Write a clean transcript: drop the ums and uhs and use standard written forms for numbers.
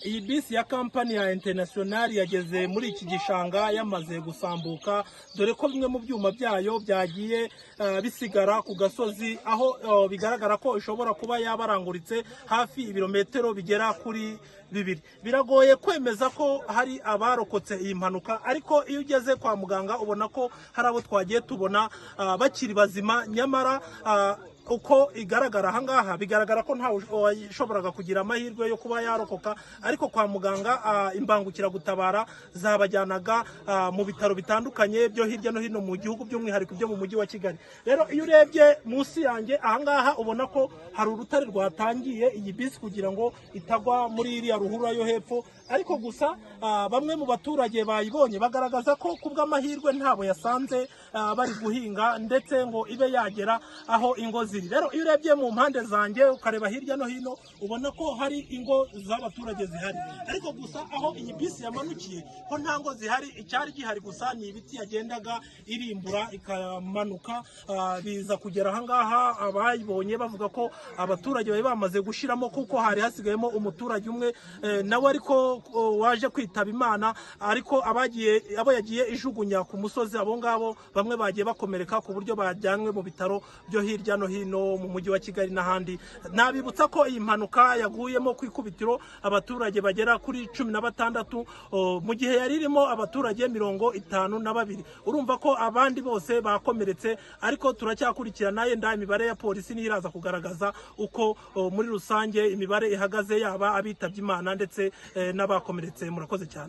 Iyi bisi ya kampani ya International yageze muri iki gishanga yamaze gusambuka, dore ko bimwe mu byuma byayo byagiye bisigara ku gasozi, aho bigaragara ko ishobora kuba yabaranguritse hafi ibirometero bigera kuri 2. Biragoye kwemeza ko hari abarokotse iyi mpanuka, ariko iyo ugeze kwa muganga ubona ko hari abo twagiye tubona bakiri bazima. Nyamara uko igaragara ahangaha, bigaragara ko ntawe washoboraga kugira amahirwe yo kuba yarokoka, ariko kwa muganga imbangukiragutabara zabajyanaga mu bitaro bitandukanye byo hirya no hino mu gihugu, by'umwihariko byo mu mujyi wa Kigali. Rero iyo urebye munsi yanjye ahangaha, ubona ko hari urutare rwatangiye iyi bisi kugira ngo itagwa muri iriya ruhurura yo hepfo. Ariko gusa bamwe mu baturage bayibonye bagaragaza ko ku bw'amahirwe ntabo yasanze bari guhinga, ndetse ngo ibe yagera aho ingo ziri. Rero iyo urebye mu mpande zanjye, ukareba hirya no hino, ubona ko hari ingo z'abaturage zihari, ariko gusa aho iyi bisi yamanukiye ko nta ngo zihari. Icyari gihari gusa ni ibiti yagendaga irimbura ikamanuka, biza kugera ahangaha. Abayibonye bavuga ko abaturage bari bamaze gushiramo, kuko hari hasigayemo umuturage umwe, nawe ariko waje kwitaba Imana. Ariko abagiye, abo yagiye ijugunya ku musozi, abo ngabo bamwe bagiye bakomereka ku buryo bajyanwe mu bitaro byo hirya no hino mu mujyi wa Kigali n'ahandi. Nabibutsa ko iyi mpanuka yaguyemo ku ikubitiro abaturage bagera kuri 16, mu gihe yari irimo abaturage 52. Urumva ko abandi bose bakomeretse, ariko turacyakurikirana. Yenda imibare ya polisi niyo iraza kugaragaza uko muri rusange imibare ihagaze, yaba abitabye Imana ndetse n'abakomeretse. Murakoze cyane.